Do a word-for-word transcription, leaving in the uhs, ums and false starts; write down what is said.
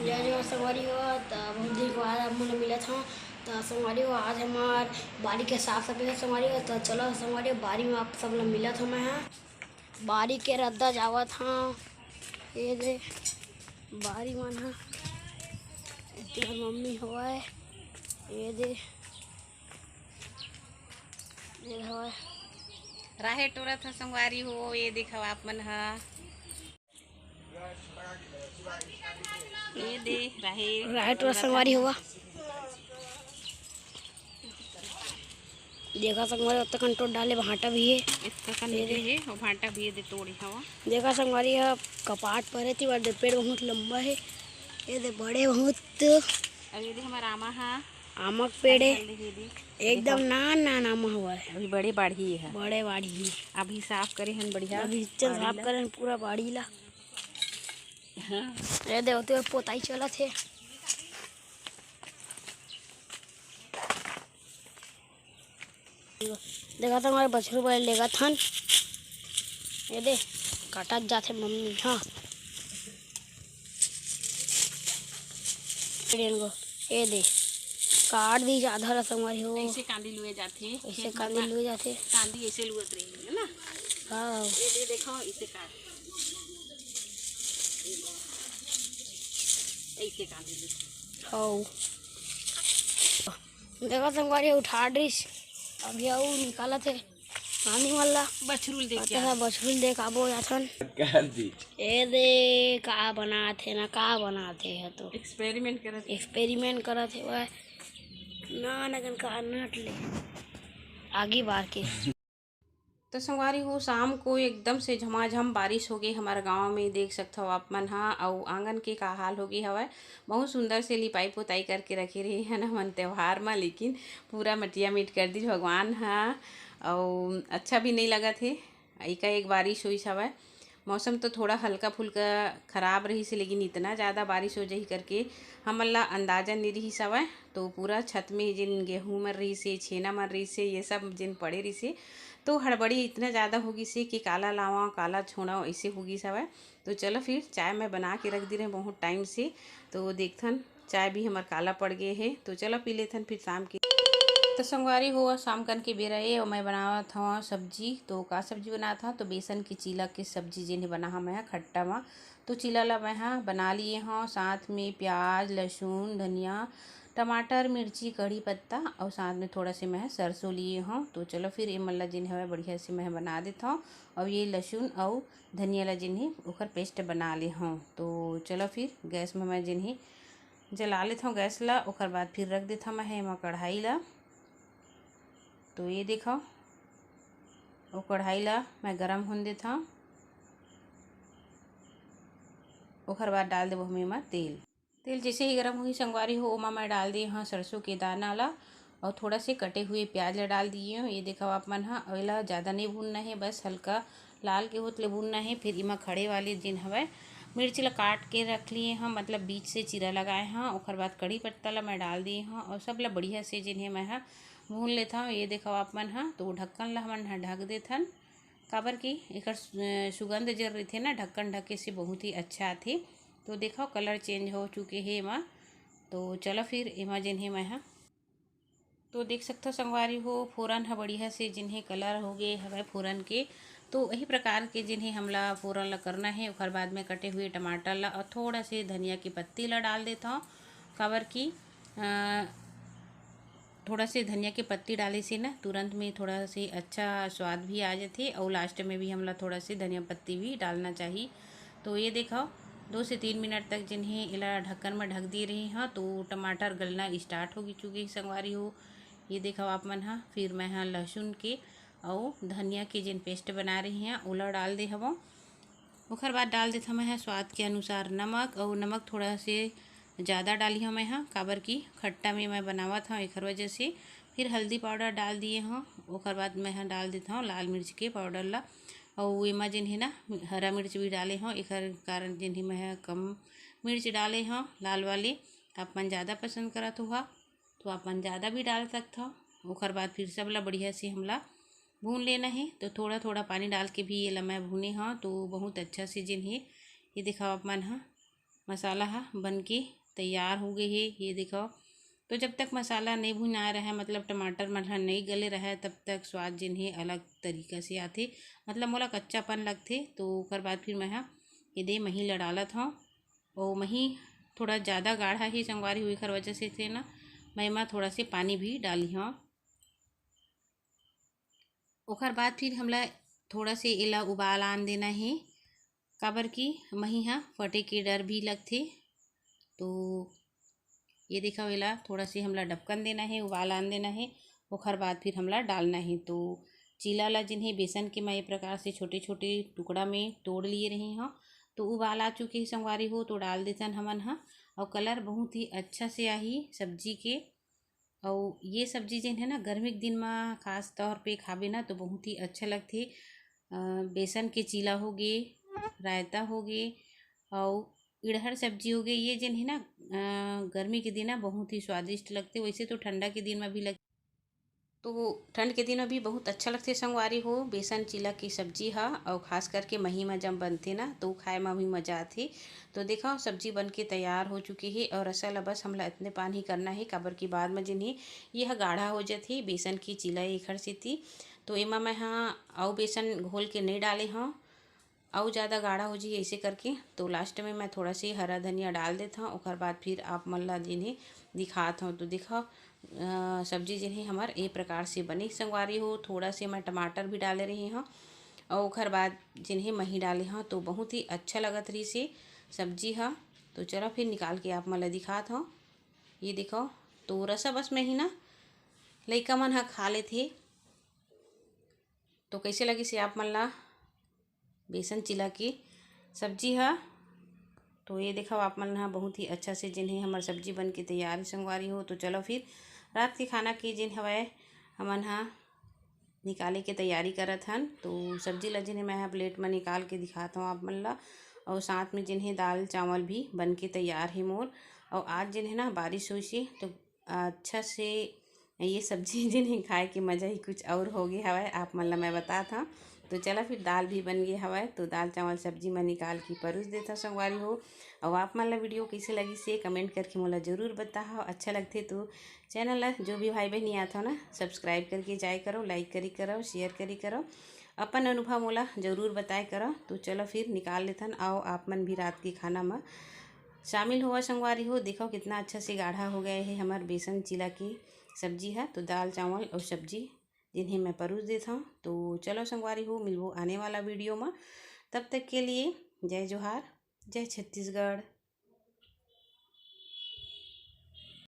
जय जोहार संगवारी हो, त बहुत दिन के बाद आप मन ल मिलत हव। त संगवारी हो, आज हमार बारी के साफ सफाई हे संगवारी हो। त चलो संगवारी हो, बारी में आप सब ल मिलत हव मैं ह। बारी के रद्दा जावत हव। ये दे बारी मन ह, तेकर मम्मी हवय। ये दे, ये हवय। राहेर टोरत ह संगवारी हो, ये देखव आप मन ह। ये दे राहेर। राहेर टोरत संगवारी हो। देखा संगवारी, ओतका कन टोर डाले, भांटा भी हे। इतका कन ये दे। हे, वो भांटा भी ये दे तोड़े हवा। देखा संगवारी, ये कपाट पर हे, तेकर पेड़ बहुत लंबा हे। ये दे बड़े बहुत। अब ये दे हमार आमा हा। आमा के पेड़ हे। ये दे। एकदम देखा। नान नान आमा हवय। अभी बड़े बाढ़ी हे। बड़े बाढ़ी हे। अभी साफ करे हन बढ़िया। अभी चल बाढ़ी साफ ला। करे हन पूरा बाढ़ी ला। हाँ। ये दे, ओती पोताई चलत हे। देखा त हमारे बछरू बर लेगत हन। ये दे, काटत जाथे मम्मी, हाँ। ये दे, काट दी जाधा ला संगवारी हो। ऐसे कांदी लुए जाथे, ऐसे खेत में कांदी लुए जाथे। कांदी ऐसे लुअत रही है ना? हाँ। ये दे, देखो, ऐसे काट। ऐसे कांदी लुए। हाँ। देखा संगवारी उठा डरिस, अभी अउ निकालत हे। नानी मन ला बछरू ल देख के पता आ। हे, बछरू ल देख आबो जाथन। कर दी। ए दे, का बनात हे ना, का बनात हे, हे तो experiment करत हे। Experiment करत हे वह। ना, ना, कन का नट ले। आगी बार के। तो संगवारी हो, शाम को एकदम से झमाझम बारिश हो गई हमारे गांव में, देख सकथव आप मन हा। अउ आंगन के का हाल हो गई हवय, बहुत सुंदर से लिपाई पोताई करके रखे रहे हन हमन त्योहार म, लेकिन पूरा मटिया मिट कर दिस भगवान हा। अउ अच्छा भी नहीं लगत हे, एकाएक बारिश होइस हवय। मौसम तो थोड़ा हल्का फुल्का खराब रहिस हे, लेकिन इतना ज़्यादा बारिश हो जाही करके हमन ला अंदाजा नइ रिहिस हवय। तो पूरा छत में जेन गेहूं मन रहिस हे, छेना मन रहिस हे, ये सब जेन पड़े रहिस हे, तो हड़बड़ी इतना ज़्यादा हो गिस हे कि काला लावं, काला छोड़ंव, ऐसे हो गिस हवय। तो चलो फिर चाय मैं बना के रख दे रहे बहुत टाइम से, तो देखथन चाय भी हमर काला पड़ गए हे। तो चलो पी लेथन फिर शाम के। तो संगवारी हो, शाम कन के बेरा ए, अउ मैं बनावत हव सब्जी। तो का सब्जी बनात हव? तो बेसन के चीला के सब्जी जेन हे बना हव मैं ह खट्टा म। तो चीला ला मैं ह बना लिए हव, साथ में प्याज, लहसुन, धनिया, टमाटर, मिर्ची, कढ़ी पत्ता अउ साथ में थोड़ा से मैं ह सरसों लिए हव। तो चलो फिर एमन ला जेन हवय बढ़िया से मैं ह बना देथव। अउ ये लहसुन अउ धनिया ला जेन हे ओकर paste बना ले हव। तो चलो फिर गैस में मैं जेन हे जला लेथव गैस ला, ओकर बाद फिर रख देथव मैं ह एमा कढ़ाई ला। तो ये देखव, ओ कढ़ाई ला मैं गरम होन देथव, ओकर बाद डाल देबो हम एमा तेल। तेल जैसे ही गरम होही संगवारी हो, ओमा मैं डाल दे हव सरसों के दाना ला अउ थोड़ा से कटे हुए प्याज ला डाल दिए हव। ये देखव आप मन ह, एला ज़्यादा नहीं भूनना हे, बस हल्का लाल के होत ले भूनना हे। फिर एमा खड़े वाले जेन हवय मिर्च ला काट के रख लिए हव, मतलब बीच से चीरा लगाए हव। ओकर बाद कढ़ी पत्ता ला मैं डाल दिए हव अउ सब ला बढ़िया से जेन हे मैं ह भून लेथव। ये देखव आप मन ह, तो ढक्कन ला हमन ह ढक देथन, काबर कि एकर सु-, सुगंध जर रहिथे ना ढक्कन ढके से बहुत ही अच्छा आथे। तो देखव colour change हो चुके हे एमा। तो चलो फिर एमा जेन हे मैं ह तो देख सकथव संगवारी हो, फोरन ह बढ़िया से जिन्हें colour हो गे हवय फोरन के। तो यही प्रकार के जिन्हें हमला फोरन ला करना हे। ओखर बाद में कटे हुए टमाटर ला और थोड़ा से धनिया के पत्ती ला डाल देथव, काबर कि, अ, थोड़ा से धनिया के पत्ती डाले से ना तुरंत में थोड़ा से अच्छा स्वाद भी आ जाथे और last में भी हमला थोड़ा से धनिया पत्ती भी डालना चाही। तो ये देखव, दो से तीन मिनट तक जिन्हें एला ढक्कन में ढक दिए रही हव, तो टमाटर गलना start हो चुके हे संगवारी हो। ये देखव आप मन ह, फिर मैं ह लहसुन के अउ धनिया के जेन paste बना रही हव, ओला डाल दे हवव। ओखर बाद डाल देथव मैं ह स्वाद के अनुसार नमक, अउ नमक थोड़ा से ज़्यादा डाली हव मैं ह, काबर कि खट्टा में मैं बनावत हव, एखर वजह से। फिर हल्दी powder डाल दिए हव। ओखर बाद मैं ह डाल देथव लाल मिर्च के powder ला, अउ एमा जेन हे ना हरा मिर्च भी डाले हव, एखर कारण जेन हे मैं ह कम मिर्च डाले हव लाल वाले। आप मन ज़्यादा पसंद करत होहा तो आप मन ज़्यादा भी डाल सकथव। ओखर बाद फिर सब ला बढ़िया से हमला भून लेना हे। तो थोड़ा थोड़ा पानी डाल के भी एला मैं भूने हव, तो बहुत अच्छा से जेन हे ये देखव आप मन ह मसाला ह बन के तैयार हो गए हे। ये देखो, तो जब तक मसाला नहीं भुनाए रहे, मतलब टमाटर मन ह नहीं गले रहे, तब तक स्वाद जेन हे अलग तरीका से आथे, मतलब मोला कच्चापन लगथे। तो ओकर बाद फिर मैं ह ये दे मही ल डालत हौं। और मही थोड़ा ज़्यादा गाढ़ा हे संगवारी हो, एकर वजह से थे ना मैं एमा थोड़ा से पानी भी डाली हौं। ओकर बाद फिर हमला थोड़ा से एला उबाल आन देना हे, काबर कि मही ह फटे के डर भी लगथे। तो ये देखो, एला थोड़ा से हमला डबकन देना हे, उबाल आन देना हे। ओकर बाद फिर हमला डालना हे। तो चीला ला जिन्हें बेसन के मैं ये प्रकार से छोटे छोटे टुकड़ा में तोड़ लिए रही हूँ। तो उबाल आ चुके हे संगवारी हो, तो डाल देथन हमन ह। और कलर बहुत ही अच्छा से आही सब्जी के। और ये सब्जी जेन है ना, गर्मी के दिन में खास तौर पे खाबे ना तो बहुत ही अच्छा लगथे। अ, बेसन के चीला हो गे, रायता हो गे, और इड़हर सब्जी हो गे। ये जेन है ना, अ, गर्मी के दिन ना बहुत ही स्वादिष्ट लगथे। वैसे तो ठंडा के दिन में भी लग तो ठंड के दिन में भी बहुत अच्छा लगथे संगवारी हो। बेसन चीला के सब्जी ह, और खास करके मही म जब बनथे ना, तो खाए म भी मजा आथे। तो देखो, सब्जी बन के तैयार हो चुके हे और रसा ला बस हमला इतने पान ही करना हे, काबर कि बाद में जिन हे ये ह गाढ़ा हो जाथे बेसन के चीला एखर सेती। तो एमा मैं ह अउ बेसन घोल के नहीं डाले हौं, अउ ज़्यादा गाढ़ा हो जाही ऐसे करके। तो लास्ट में मैं थोड़ा से हरा धनिया डाल देत हौं, ओकर बाद फिर आप मन ला जिन हे दिखात हौं। तो देखो, अ, सब्जी जिन हे हमर ए प्रकार से बने संगवारी हो। थोड़ा से मैं टमाटर भी डाले रही हौं, और ओकर बाद जिन हे मही डाले हौं, तो बहुत ही अच्छा लगत रही से सब्जी ह। तो चलो फिर निकाल के आप मन ला दिखात हौं। ये देखो, तो रसा बस में ही ना लइका मन ह खा लेथे। तो कैसे लगिस हे आप मन ला बेसन चीला के सब्जी ह? तो ये देखो, आप मन ह बहुत ही अच्छा से जिन हे हमर सब्जी बन के तैयार हे संगवारी हो। तो चलो फिर रात के खाना के जिन हवय, हमन ह निकाले के तैयारी करत हन। तो सब्जी ला जिन हे मैं ह प्लेट में निकाल के दिखात हौं आप मन ला, और साथ में जिन हे दाल चावल भी बन के तैयार हे मोर। और आज जिन हे ना बारिश होइस हे, तो अच्छा से ये सब्जी जिन हे खाए के मज़ा ही कुछ और हो गे हवय, आप मन ला मैं बतात हौं। तो चला फिर दाल भी बन गे हवय, तो दाल चावल सब्जी मैं निकाल के परोस देत हौं संगवारी हो। और आप मन ला वीडियो कैसे लगिस हे कमेंट करके मोला जरूर बताओ। अच्छा लगथे तो चैनल ला जो भी भाई बहनी आत हो ना, सब्सक्राइब करके जाए करो, लाइक करी करो, शेयर करी करो, अपन अनुभव मोला जरूर बताए करो। तो चलो फिर निकाल लेथन, आओ आप मन भी रात के खाना में शामिल होवा संगवारी हो। देखो कितना अच्छा से गाढ़ा हो गए हे हमर बेसन चीला के सब्जी ह। तो दाल चावल और सब्जी जिन हे मैं परोस देत हौं। तो चलो संगवारी हो, मिलबो आने वाला वीडियो में। तब तक के लिए जय जोहार, जय छत्तीसगढ़।